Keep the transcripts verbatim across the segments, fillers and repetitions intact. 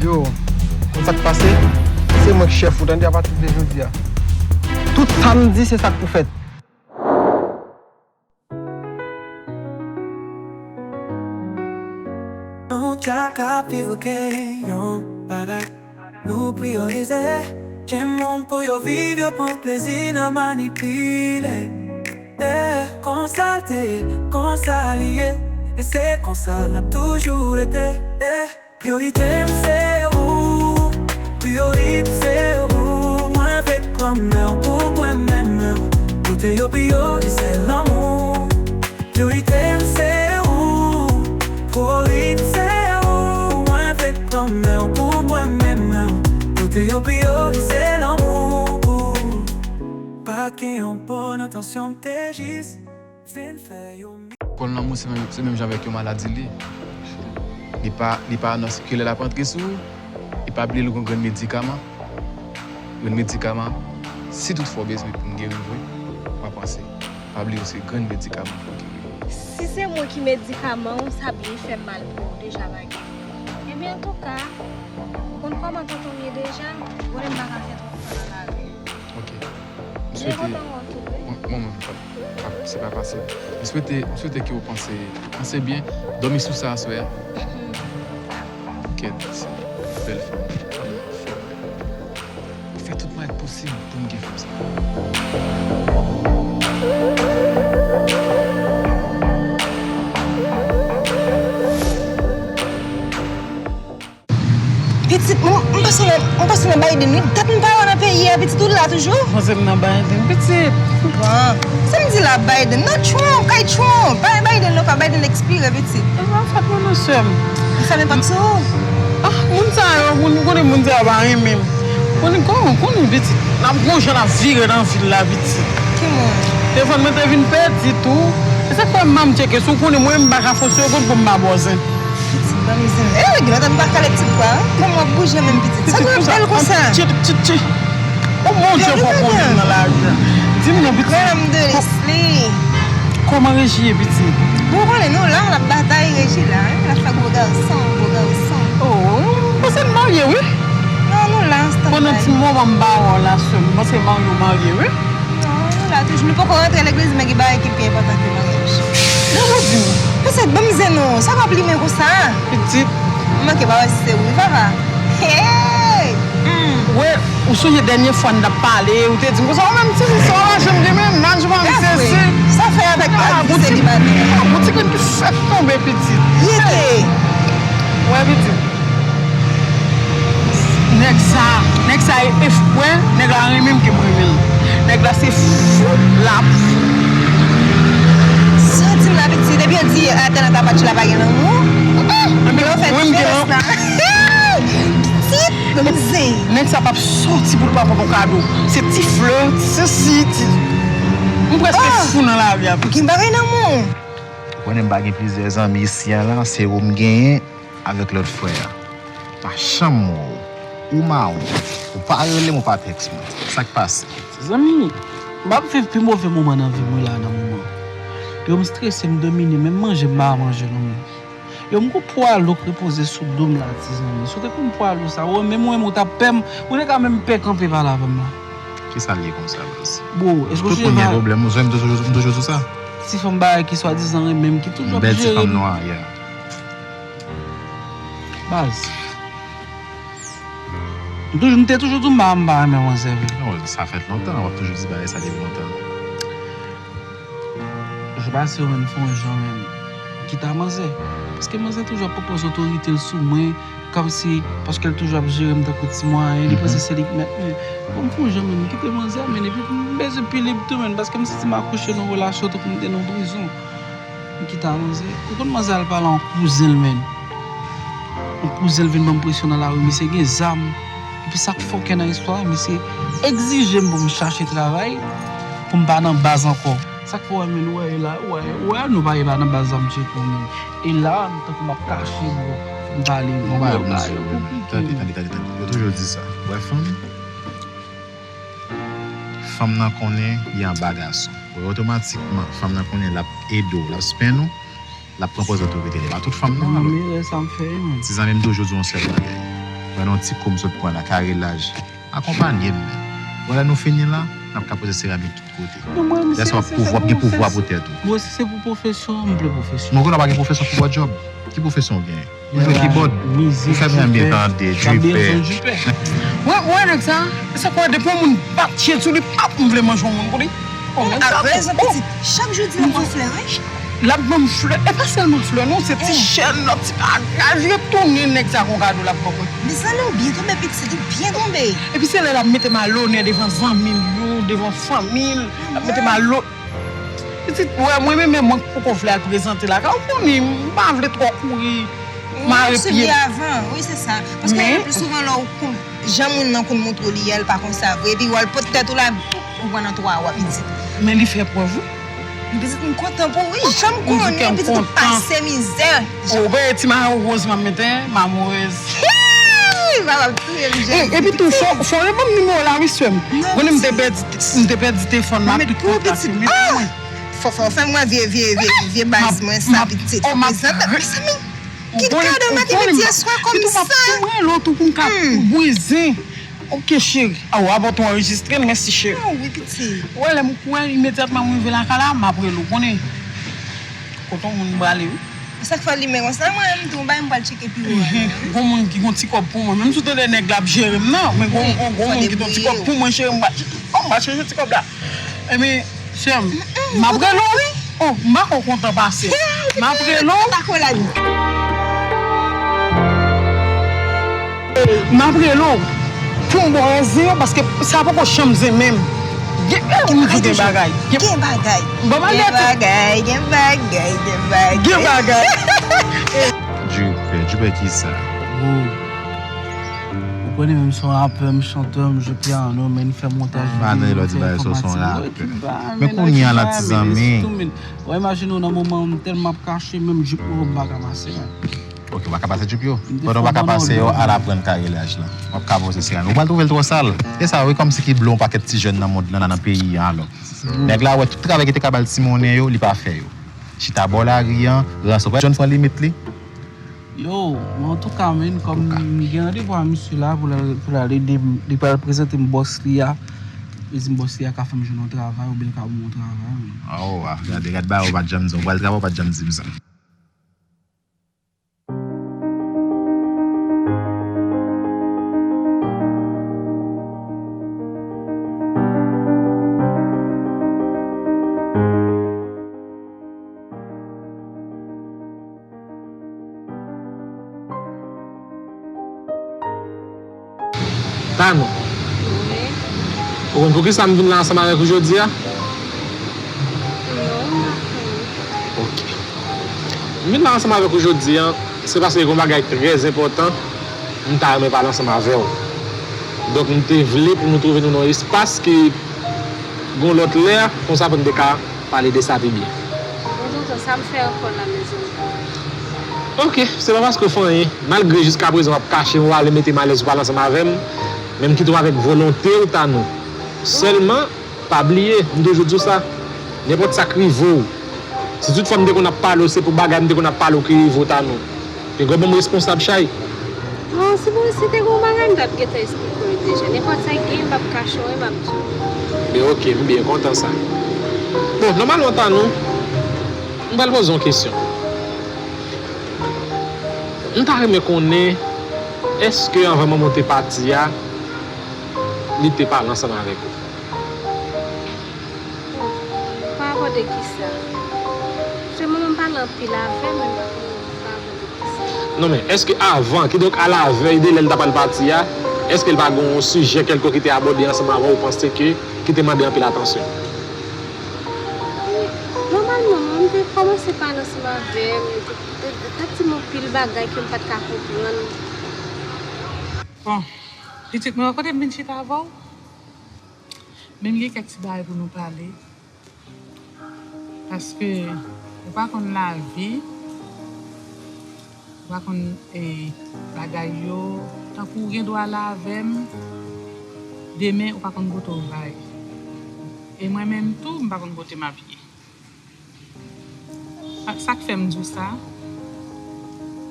Yo, konn sa k pase? Se mwen k chèf ou, tande, apati de jodi a. Tout sa m di, se sa k pou fèt. Nou chak ap viv gen yon bagay nou priyorize. Gen moun pou yo viv, yo pran plezi nan manipile. Eh, konsa l te ye, konsa li ye, e se konsa l ap toujou rete. Eh, priyorite m se ou, priyorite m se ou, mwen vle pran men w pou mwen menm. Kote yo priyorize lanmou. Priyorite m se ou, priyorite m se ou, mwen vle pran men w pou mwen menm. Kote yo priyorize lanmou. Pa gen yon bon entansyon, m te jis vin fè yon mi- Pòl lanmou se menm, se menm jan avèk yon maladi li. Li pa, li pa nan kilè l ap antre sou ou, e pa bliye l gon grenn medikaman. Grenn medikaman, si toutfwa w bezwen pou m geri vre, w a panse. Pa bliye w se grenn medikaman pou w geri. Si se mwen ki medikaman w, sa byen fè mal pou w deja, pa gen. Ebyen, antouka, ou konn kòman tonton m ye deja, konnen m pa ka fè twòp tan nan lari. Ok. M swete. Mwen, mwen, mwen, pa, pa, se pa fasil. M swete, m swete ke w panse, panse byen, dòmi sou sa aswè a. Kèt, se bèl fanm. Fanm fò. Ou fè tout mwayen posib pou m gen fanm sa. Pitit, mwen, m panse nan, m panse nan Biden, wi. Dat m pa wè nan peyi a, pitit, ou la toujou? Panse m nan Biden, pitit. Bon, sa m di la, Biden? Nan Trump, kay Trump. Bay Biden, non, pa Biden ekspire, pitit. E sa fèt mwen, non, sè m. Li fèmen pòt sou ou? Ah, moun sa yo, moun, konnen moun sa yo pa renmen m. Konnen, konnen, konnen, pitit. N ap gon jan n ap vire nan vil la, pitit. Ki moun? Telefòn mwen te vin pèdi tou. E sa k fè m tcheke sou, konnen mwen, m pa ka fòse yo konn pou m pa bòzen. Pitit, ban m zen. Eh, gen lòt an pa kale ti bwa, wi. Kòman w ap bouje menm, pitit? Sa k ap bèl konsa? Ti, ti, ti. O Bondye fò konnen nan lari a. Di m non, pitit. Kòman Reji ye, pitit? Bon, konnen nou la, n ap batay Reji la, wi. L ap fè gwo gason, gwo gason. Oh, m panse l marye, wi. Non, nou la, an standby. Pandan ti moman m pa wè w la, sè m, m panse marye w marye, wi. Non, nou la toujou. Nou poko rantre legliz, men gen bagay ki pi enpòtan ke maryaj. Bon, jodi, pitit, ban m zen non. Sa w ap limen konsa? Pitit. M manke pa wè si se ou, wi, papa. Hey! Hmm. Wè, ou sonje dènye fwa n t ap pale, ou te di m konsa, ou menm ti fi sa, w pa janm gen mennaj, ou pa janm sezi. Sa fè avèk, avèk vi selibatè. Ah, bon ti grenn ki fèk tonbe, pitit. Yete! Wè, pitit. Nèg sa, nèg sa e, e, wè, nèg la renmen m ke m renmen l. Nèg la se fou l ap fou. Sa w di m la, pitit? Depi yo di atè nan tapatch la pa gen lanmou. Anben, lè w fè diferans la. Pitit, ban m zen. Nèg sa p ap sòti pou l pa ban m yon kado. Se ti flè, ti sesi, ti, m prèske fou nan lavi a, pitit. Gen bagay nan men w. Ou konnen m pa gen plizyè zanmi isi a la, se ou m genyen. Avèk lòt frè a. Pa janm wè w. Ou mawon. Ou pa rele m, ou pa tèks mwen. Sa k pase? Zanmi, m ap viv pi move moman nan vi mwen la nan moman. Yo, m strese, m domine, menm manje m pa manje non, menm. Yo, m gon pwa lou k repoze sou do m la, ti zanmi. Si w te konn pwa lou sa, ou menm, ou menm, ou t ap pè m, ou te ka menm pè kanpe pale avè m la. Kisa l ye konsa, baz? Bro, èske w sonje... Tout moun gen pwoblèm, ou sonje m toujou, m toujou di w sa. Ti fanm bagay ki swadizan renmen m, ki toujou ap jere m. Bèl ti fanm nwa, yeah. Baz. M toujou, m te toujou di w m pa, m pa renmen manzè vre. Non, sa fèt lontan, w ap toujou di bagay sa depi lontan. Jou pase yo menm fè yon jan menm. Kite manzè. Paske manzè toujou ap pran pòz otorite l sou mwen, kòmsi, paske l toujou ap jere m tankou ti mwayen, li panse se li k mèt mwen. Bon, m fè yon jan menm, m kite manzè a, men epi m bezwen pi lib tou, menm, paske m santi m akouche nan relasyon tankou m te nan prizon. M kite manzè. Ou konn manzè al pale a yon kouzen l, menm. Yon kouzen l vin ban m presyon nan lari, misye gen zam. Epi sa k fòkè nan istwa a, misye egzije m pou m chache travay, pou m pa nan baz ankò. Sa k fè w wè, menm, ou wè la, ou wè, ou wè nou pa, e pa nan baz zam tcheke w, menm. E la, m tankou m ap kache, bro. M pale, bro, bagay yo konplike. Tande, tande, tande, tande. Yo toujou di sa. Wè fanm, fanm nan konnen li anba gason. Wè, otomatikman, fanm nan konnen l ap ede w, l ap spenn ou, l ap pran pòz otorite li. E pa tout fanm nwa, non. Ti zanmi m toujou di yon sèl bagay. Mwen nan yon ti kou m sot pran la, kare laj. Akonpanye m, men. Bon, lè nou fini la, n ap ka poze seramik tout kote. Lè sa w ap pouvwa, w ap gen pouvwa pou tèt ou. Mwen, si se pou pwofesyon, m vle pwofesyon. Mwen konnen w pa gen pwofesyon pou w djòb. Ki pwofesyon w genyen? Ou jwe kibòd? Ou fè byen byen tande, jipè. Mwen, mwen, nèg sa, sa kwè depi yon moun bat je sou li, pap, m vle manje yon moun pou li. Ou avèzan pitit. Chak jou di l ap ban flè, wi. L ap ban m flè. E pa sèlman flè, non, se ti chèn, lòt ti bagay. Vire tounen nèg sa gon kado l ap ban mwen. Mezanmi, ou byen tonbe, pitit, ou byen tonbe. Epi se lè l ap mete m alonè devan zanmi l yo, devan fanmi l. L ap mete m alonè. Pitit, wè, mwen menm, mwen poko vle al prezante lakay ou, konnen, m pa vle twò kouri. Mare pye m. Avan, wi, se sa. Paske le pli souvan, lè w kon- Jan moun nan konn montre w li ye a, l pa konsa vre. Epi w al pot tèt ou la, ou pran nan twa a, w ap pitit. Men li fè prèv, wi. Men pitit, m kontan pou ou, wi. Jan m konnen pitit ou pase mizè. Ou pa ti mayo woz m ap mete, mamorez. Papa ap touye m, Jezi. Epi tou, fò, fò reban m nimewo la, wi, sè m. Konnen m te pèdi, m te pèdi telefòn m, m ap tou kontakte m. Fò, fò, fè m wè vye, vye, vye, vye baz mwen sa, pitit. Prezante, mezanmi. Ki kado m ap mete yè swa kòmsa? Pitit, m ap tou mwen lòt ou pou m ka brize. Ok, cheri. A, w ap tou anrejistre l, mèsi, cheri. Ah, wi, pitit. Wè, lè m kwè, imedyatman mwen rive lakay la, m ap rele w, konnen. Kote yon moun prale, wi. Sa k fè w limen konsa, mwen menm tou, yon bagay m pral tcheke pi wo a la, wi. Gon moun ki gon ti kòb pou mwen. Menm si w tande nèg la ap jere m nan, men gon, gon, gon moun ki gon ti kòb pou mwen, cheri, m pral, oh, m pral chèche ti kòb la. Ebyen, sè m, m ap rele w, wi. Oh, m pa ko kontan pase. M ap rele w. M ap rele w pou m ba w zen yo, paske sa poko janm zen menm. Gen, eh, ou di gen bagay. Gen bagay. Gen bagay, gen bagay, gen bagay. Gen bagay. Djipè, djipè kisa? Ou konnen menm se yon rapè, m chantè, m jwe pyano, men m fè montaj videyo, m fè enfòmatik. Men kounye a la, ti zanmi. Ou imajine w nan moman m tèlman ap kache, menm jip mwen m pa ka pase, men. Ok, ou pa ka pase jip yo? Pandan w pa ka pase yo, al aprann kare laj la. W ap ka poze seramik. Ou pral twouve l twò sal. E sa, wi, kòmsi ki blo yon pakèt ti jèn nan mond lan, nan, nan peyi a, alò. Nèg la wè tout travay ki te ka ba l ti monnen yo, li pa fè yo. Chita bò lari an, ranse. Ou wè John pran limit li? Yo, men antouka, men, kòm m gen randevou a misye la pou l al, pou l al ede m, li pral prezante m bòs li a. Li di m bòs li a ka fè m jwenn yon travay oubyen l ka ban m yon travay, men. Oh, ah, gade, gade bagay ou pa t janm di m. Ou pral travay, ou pa t janm di m sa. Tanou. Wi. Ou konn poukisa m vin la ansanm avèk ou jodi a? Non, m pa konn. Ok. M vin la ansanm avèk ou jodi a, se paske gen yon bagay trè enpòtan m ta renmen pale ansanm avè w. Donk, m te vle pou nou twouve nou nan yon espas ki gon lòt lè, konsa pou n te ka pale de sa pi byen. Bon, tonton, sa m fè ankò la, mezanmi? Ok, se pa paske w fè anyen. Malgre jiskaprezan w ap kache m, w ale mete m alèz, w pale ansanm avè m, men m kite w avèk volonte w, Tanou. Sèlman, pa bliye, m toujou di w sa, nenpòt sa k rive w, si toutfwa m te konn ap pale w, se pou bagay m te konn ap pale w ki rive w, Tanou. Te dwe ban m responsab chay. Non, si bon, si te gen yon bagay, m t ap gentan eksplike w deja. Nenpòt sa k gen, m p ap kache w, m ap di w. Ben, ok, m byen kontan sa. Bon, nòmalman, Tanou, m pral poze w yon kesyon. M ta renmen konnen, èske anvan manman w te pati a, li te pale ansanm avèk ou? Pa rapò de kisa? Se manman m pale anpil avè m, men m pa konn pa rapò de kisa. Non, men, èske avan, kidonk alavèy de lè l ta pral pati a, èske l pa gen yon sijè kèlkonk ki te abòde ansanm avè w, ou panse ke, ki te mande anpil atansyon? Nòmalman, mwen, m te kòmanse pale ansanm avè m, li te, li t ap di m anpil bagay ke m pa t ka konprann. Bon, pitit mwen, kote m vin chita avè w? Men m gen kèk ti bagay pou nou pale. Paske ou pa konn lavi, ou pa konn, e, bagay yo. Tankou ou gen dwa la avè m, demen ou pa konn kote w va ye. E mwen menm tou, m pa konn kote m ap ye. Sa, sa k fè m di w sa,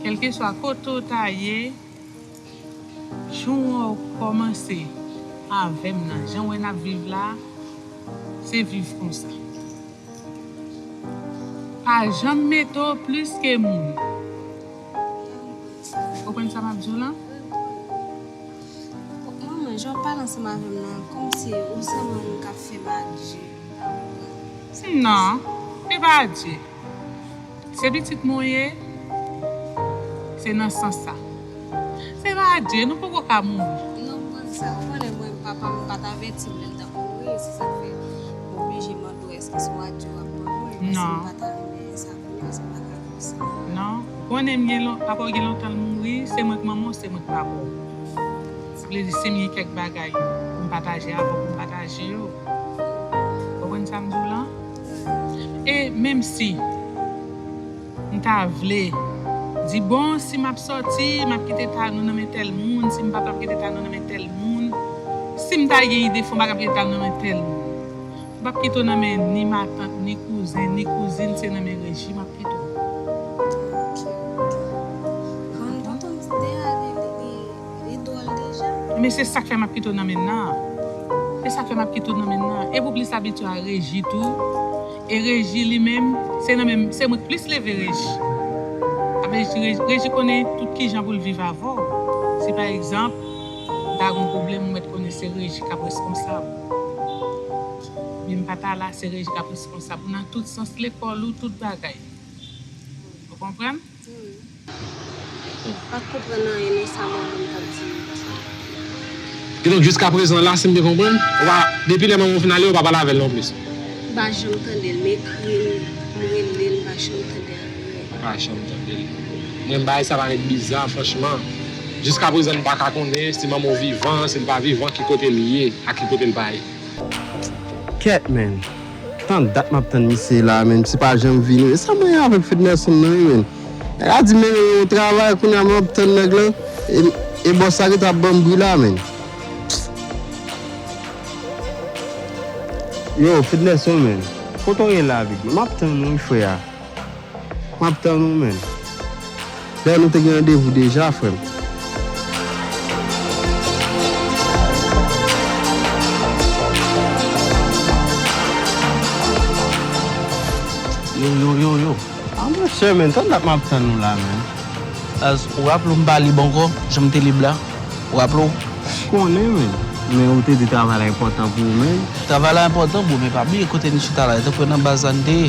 kèlkeswa kote w ta ye, Jan w wè w kòmanse avè m nan, jan w wè n ap viv la, se viv konsa. Pa janm mete w plis ke moun. Ou konprann sa m ap di w lan? Manman, jan w pale ansanm avè m nan, kòmsi ou se moun k ap fè m adye. Non, se pa adye. Se pitit mwen w ye, se nan sans sa. Se pa adye, nou poko ka mouri. Non, m konn sa. Ou konnen mwen, papa m pa t avèti m lè l t ap mouri, se sa k fè m oblije mande w èske se w adye w ap ban mwen, paske m pa ta renmen sa kounye a, se pa ka konsa. Non, ou konnen m gen lon, papa w gen lontan l mouri, se mwen k manman w, se mwen k papa w. Sa vle di si m gen kèk bagay pou m pataje avè w, pou m pataje yo. Ou konprann sa m di w lan? E menm si m ta vle di, bon, si m ap sòti, m ap kite Tanou nan men tèl moun, si m pa t ap kite Tanou nan men tèl moun, si m ta gen ide fò m pa t ap kite Tanou nan men tèl moun. M p ap kite w nan men ni matant, ni kouzen, ni kouzin, se nan men Reji m ap kite w. Ok, ok. Bon, tonton, deja li, li, li, li dwòl deja. Men se sa k fè m ap kite w nan men nan. Se sa k fè m ap kite w nan men nan. E pou plis abitye a Reji tou. E Reji li menm, se nan men, se mwen k plis leve Reji. Sa vle di Reji, Reji konnen tout kijan pou l viv avè w. Si pa egzanp, m ta gen yon pwoblèm, m mèt konnen se Reji k ap reskonsab. Men m pa ta la, se Reji k ap reskonsab nan tout sans lekòl ou, tout bagay. Ou konprann? Wi. M pa t konprann anyen nan sa manman m t ap di yo. Kidonk, jiskaprezan la, si m byen konprann, ou pa, depi lè manman w fin ale, ou pa pale avè l nonplis? M pa janm tande l, m ekri l, m rele l, m pa janm tande anyen. Ou pa janm tande l. Mwen, bagay sa parèt biza, franchman. Jiskaprezan, m pa ka konnen si manman w vivan, si l pa vivan, ki kote l ye, ak ki kote l pa ye. Kèt, menn. Tann dat m ap tann misye la, menn. Misye pa janm vini. E sa mwen gen avèk Fednerson nan, wi, menn? Nèg la di m mennen yon travay, kounye a m ap tann nèg lan. E, e bòs la gentan ap ban m bri la, menn. Yo, Fednerson, menn. Kote w ye la, big? M ap tann ou, wi, frè a. M ap tann ou, menn. Dayè, nou te gen randevou deja, frè m. Yo, yo, yo, yo. Ah, monchè, menn, tann dat m ap tann ou la, menn. Baz, ou raple w m pa lib ankò, jan m te lib la? Ou raple w? M konnen, menn. Men ou te di travay la enpòtan pou ou, menn. Travay la enpòtan, bro, men pa bliye kote n chita la, e tankou nan baz la n te ye.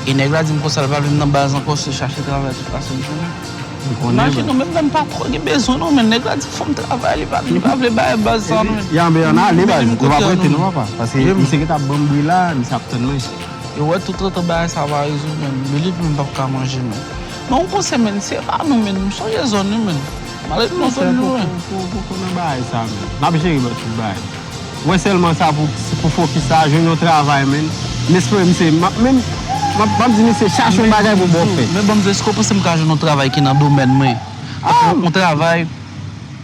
E nèg la di m konsa, l pa vle m nan baz ankò, se chache travay tout fason m konnen. M konnen, menn. Imajine w, menm lè m pa twò gen bezwen non, menn, nèg la di fò m travay, li pa, li pa vle bay baz sa, menn. Yanbe, ann ale, baz, nou p ap rete non, papa. Paske misye gentan ap ban m bri la, misye ap tann mwen. Yo wè tout tan bagay sa pa rezoud, menn. Believe me, m p ap ka manje, menn. Men yon konsèy, menn, se pa nou, menn. M sonje zòn wi, menn. Maladi nan zòn nou, wi. Poko nan bagay sa, menn. N ap jere tout bagay. Mwen sèlman sa pou, pou fokis sa, jwenn yon travay, menn. M espere misye, m ap menm, m ap, m ap di misye chache yon bagay pou ba w fè. Men ban m di w, èske w panse m ka jwenn yon travay ki nan domèn mwen? Yon travay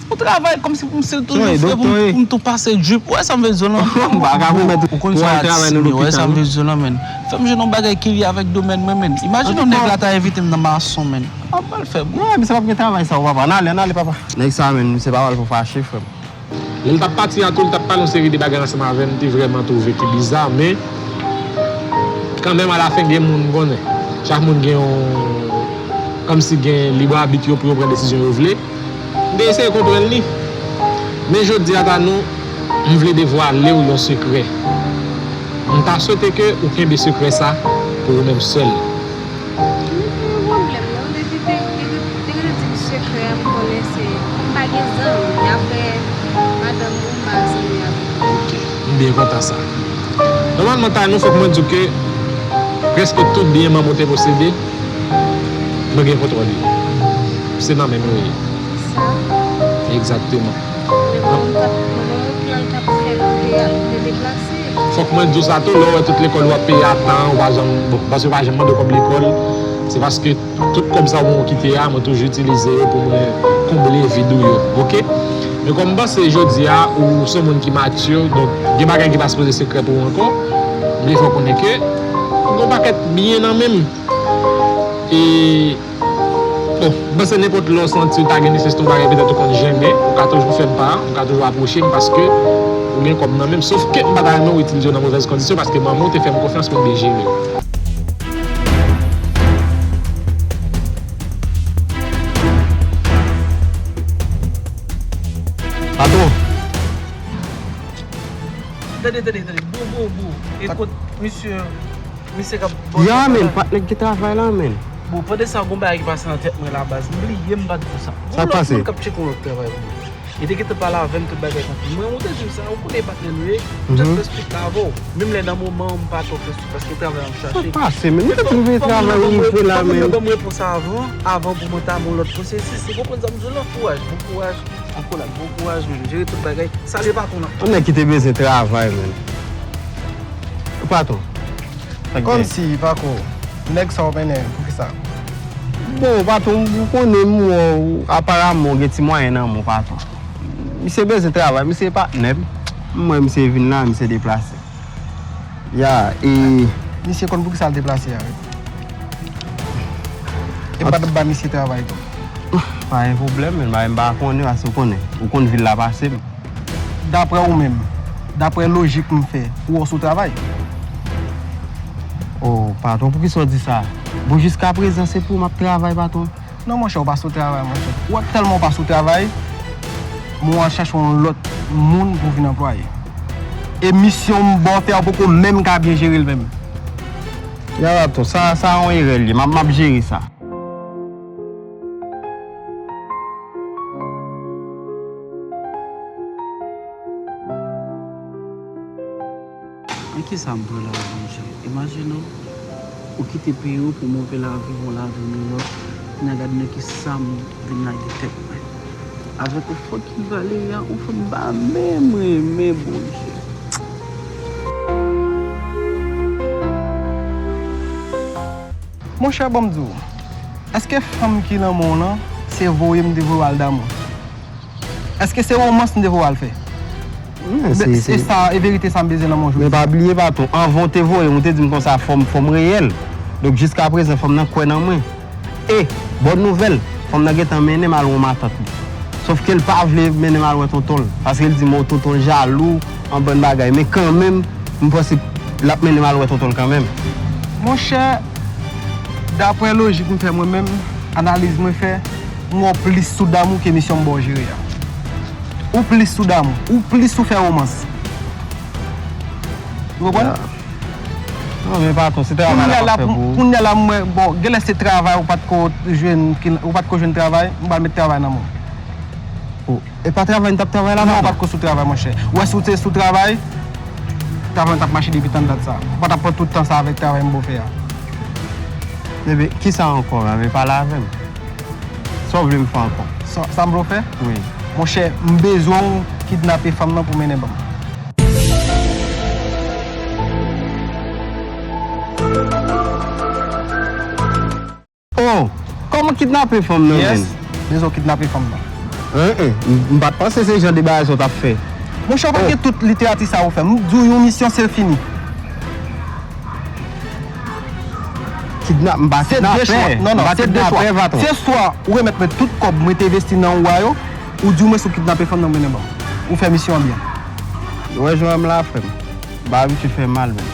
Ou travay kòmsi pou m se toujou fre pou m tou pase drip. Ou wè sa m vle di w lan? Ou konn sa atis m ye, ou wè sa m vle di w lan, menn. Fè m jwenn yon bagay ki lye avèk domèn mwen, menn. Imajine w nèg la ta envite m nan mason, menn. Sa pa pral fè bon. Non, misye p ap gen travay sa, papa. Ann ale, ann ale, papa. Nèg sa, menn, misye pa pral pou fache, frè m. Lè l t ap pati a tou, l t ap pale yon seri de bagay ansanm avè m, m te vrèman twouve ki biza, men kanmenm, alafen, gen moun, ou konnen. Chak moun gen yon, kòmsi gen lib abit yo pou yo pran desizyon yo vle. M te eseye konprann li. Men jodi a, Tanou, m vle devwale w yon sekrè. M ta swete ke ou kenbe sekrè sa pou ou menm sèl. M te gen yon pwoblèm, non. Depi te, te, te gentan di m sekrè a, m konnen se, m pa gen zanmi. Apre madanm ou, m pa zanmi avèk ou. Ok, m byen kontan sa. Nòmalman, Tanou, fòk mwen di w ke prèske tout byen manman w te posede, mwen gen kontwòl yo. Se nan men m yo ye. Sa? Egzakteman. Men manman w t ap, manman w plan l t ap fè pou te, te deplase. Fòk mwen di w sa tou, lè w wè tout lekòl ou ap peye a tan, ou pa janm, bon, paske yo pa janm mande w kòb lekòl, se paske tout kòb sa ou kite a, mwen toujou itilize yo pou mwen konble vid ou yo, oke? Men kòm m panse jodi a, ou se yon moun ki matye, donk gen bagay ki pa sipoze sekrè pou ou ankò, m vle fè w konnen ke m gen yon pakèt byen nan men m. E Bon, m panse nenpòt lè w santi w ta gen nesesite yon bagay, petèt ou konn jennen, ou ka toujou fè m pa, ou ka toujou apwoche m paske ou gen kòb nan men m. Sof ke m pa ta renmen w itilize yo nan movèz kondisyon paske manman w te fè m konfyans pou m byen jere l. Patwon. Tande, tande, tande. Bro, bro, bro. E kot misye, misye k ap bò. Ya, men, patnè k gen travay la, men. Bon, pandan sa, gon bagay ki pase nan tèt mwen la, baz. M bliye m pa t di w sa. Sa k pase? Gon lòt moun k ap tcheke yon lòt travay pou mwen. Li te gentan pale avè m tout bagay konpli. Mwen, ou te di m sa, ou konnen patnè nou ye. M just fè suit la avè w. Menm lè nan moman an, m pa twò fè suit paske travay an ap chache. Sa k pase, men? Nou te fin veye travay, ou rive la, men. Fòk moun nan ban m repons avan, avan pou mwen tame yon lòt pwosesis. Ou konprann sa m di w lan? Kouraj, bon kouraj. Akolad, bon kouraj, men. Jere tout bagay. Salye patwon nan. Yon nèg ki te bezwen travay, men. Patwon. Kòmsi, Pako, nèg sa w mennen, poukisa? Bon, patwon, ou konnen m wè w, aparaman w gen ti mwayen nan men w, patwon. Misye bezwen travay, misye patnè m. M wè misye vin la, misye deplase. Ya, e misye konn poukisa l deplase a, wi. E m pa t ap ba misye travay tou. Pa gen pwoblèm, men, m pa konnen, paske ou konnen. Ou konn vil la pase m. Daprè ou menm, daprè lojik m fè, ou wè w sou travay? O, patwon, poukisa w di sa? Bon, jiskaprezan, se pou m ap travay, patwon. Non, monchè, ou pa sou travay, monchè. Ou wè tèlman ou pa sou travay, mwen al chache yon lòt moun pou vin anplwaye. E misyon m ba w fè a, ou poko menm ka byen jere l menm. Ya, patwon, sa, sa yon erè l ye. M ap, m ap jere sa. Men kisa m pran la, Bondye? Imajine w, ou kite peyi w pou move lavi, yon lavi miyò. Kounya gad nan kisa m vin lage tèt mwen. Avèk yon fanm ki Valeria, yon fanm m pa menm renmen, Bondye. Monchè, ban m di w, èske fanm ki nan men w lan, se voye m te voye w al damou? Èske se womans m te voye w al fè? Wi, men se, se, se sa, e verite sa m bezwen nan men w jodi a. Men pa bliye, patwon, anvan w te voye m, ou te di m konsa fò m, fò m reyèl. Donk, jiskaprezan, fanm nan kwè nan mwen. E, bòn nouvèl, fanm nan gentan mennen m al wè yon matant li. Sòf ke l pa vle mennen m al wè tonton l, paske l di m, o, tonton l jalou, yon bann bagay. Men kanmenm, m panse l ap mennen m al wè tonton l kanmenm. Monchè, daprè lojik m fè mwen menm, analiz mwen fè, m wè w plis sou damou ke misyon m ba w jere a. Ou plis sou damou, ou plis sou fè womans. Ou konprann? Ya. Non, men patwon, se travay la k ap fè pou ou. Kounye a la, m wè, bon, genlè se travay ou pa t ko jwenn, ki, ou pa t ko jwenn travay, m pral met travay nan men w. O, e pa travay n t ap travay la, patwon? Non, ou pa t ko sou travay, monchè. Ou wè, si w te sou travay, travay an t ap mache depi tann dat sa. Ou pa t ap pran tout tan sa avèk travay m ba w fè a. Ebyen, kisa ankò, men pale avè m. Sa w vle m fè ankò? Sa, sa m vle w fè? Wi. Monchè, m bezwen w kidnape fanm nan pou mennen ban m. Oh! Kòman kidnape fanm nan, menn? Yes, bezwen w kidnape fanm nan. Hein, hein, m, m pa t panse se jan de bagay sa w t ap fè. Monchè, ou pa gen tout literati sa ou fè. M di w yon misyon, se fini. Kidnap, m pa kidnapè. Non, non, se de chwa. Se swa ou remèt mwen tout kòb mwen te envesti nan ou a yo, ou di w mwen si w kidnape fanm nan, ou mennen ban m. Ou fè misyon an byen. Ou wè jan m la, frè m. M pa abitye fè mal, menn.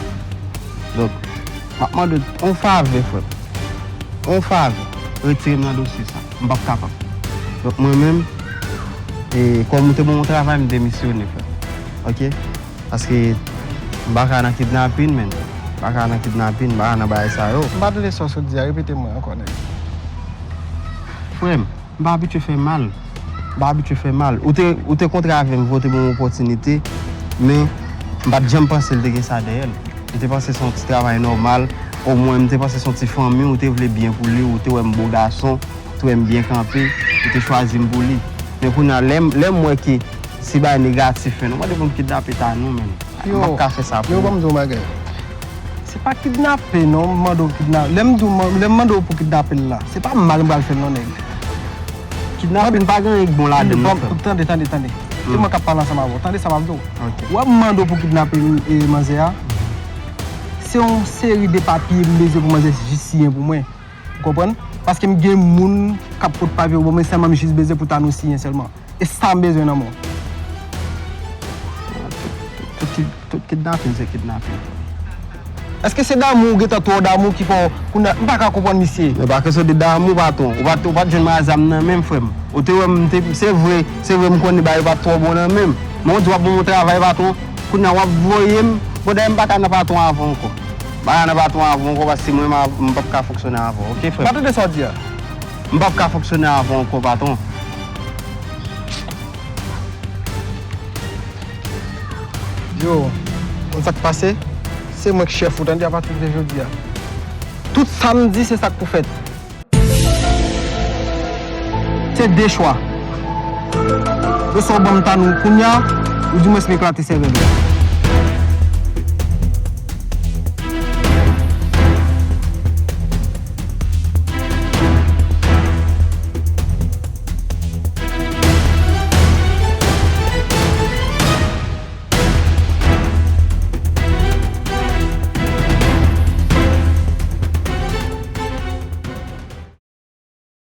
Donk, m ap mande w yon favè, frè m. Yon favè. Retire m nan dosye sa. M p ap kapab. Donk, mwen menm, e, kòm ou te ban m yon travay, m demisyone, frè m. Oke? Paske m pa ka nan kidnapin, menn. M pa ka nan kidnapin, m pa ka nan bagay sa yo. M pa tande sa w sot di a, repete mwen ankò, nèg. Frè m, m pa abitye fè mal. M pa abitye fè mal. Ou te, ou te kontre avè m, voye te ban m opòtinite, men m pa t janm panse l te gen sa dèyè l. M te panse se yon ti travay nòmal, omwen m te panse se yon ti fanmi, ou te vle byen pou li, ou te wè m bo gason, ou te wè m byen kanpe, ou te chwazi m pou li. Men kounye a, lè m, lè m wè ke se bagay negatif, menn, ou mande pou m kidnape Tanou, menn. M p ap ka fè sa pou ou. Yo, ban m di w yon bagay. Se pa kidnape, non, m mande w kidna-, lè m di w man-, lè m mande w pou kidnape l la, se pa mal m pral fè l, non, nèg. Kidnape, m pa gen anyen k bon ladan l, non, frè m. Tande, tande, tande. Se mwen k ap pale ansanm avè w. Tande sa m ap di w. Oke. Wè m mande w pou kidnape, e, manzè a, se yon seri de papye m bezwen pou manzè jis siyen pou mwen. Ou konprann? Paske m gen moun k ap pot papye pou mwen, sèlman m jis bezwen pou ta nou siyen sèlman. E sa m bezwen nan men w. Tout, tout, tout kidnapin se kidnapin. Èske se damou ou gentan twò damou ki fè w kounye a, m pa ka konprann misye. Men pa kesyon de damou, patwon. Ou pa t, ou pa t jwenn m a zam nan men m, frè m. Ou te wè m, m te, se vre, se vre m konnen bagay yo pa t twò bon nan men m. Men ou di w ap ban m yon travay, patwon. Kounye a w ap voye m. Bon, dayè m pa ka nan patwon avè w ankò. M pa ka nan patwon avè w ankò paske mwen, m a, m p ap ka fonksyone avè w. Oke, frè m? Pa tande sa w di a. M p ap ka fonksyone avè w ankò, patwon. Yo, konn sa k pase? Se mwen k chèf ou, tande, apati de jodi a. Tout sa m di, se sa k pou fèt. Se de chwa. Yo sot ban m ta nou kounye a, ou di mwen se eklate sèvèl.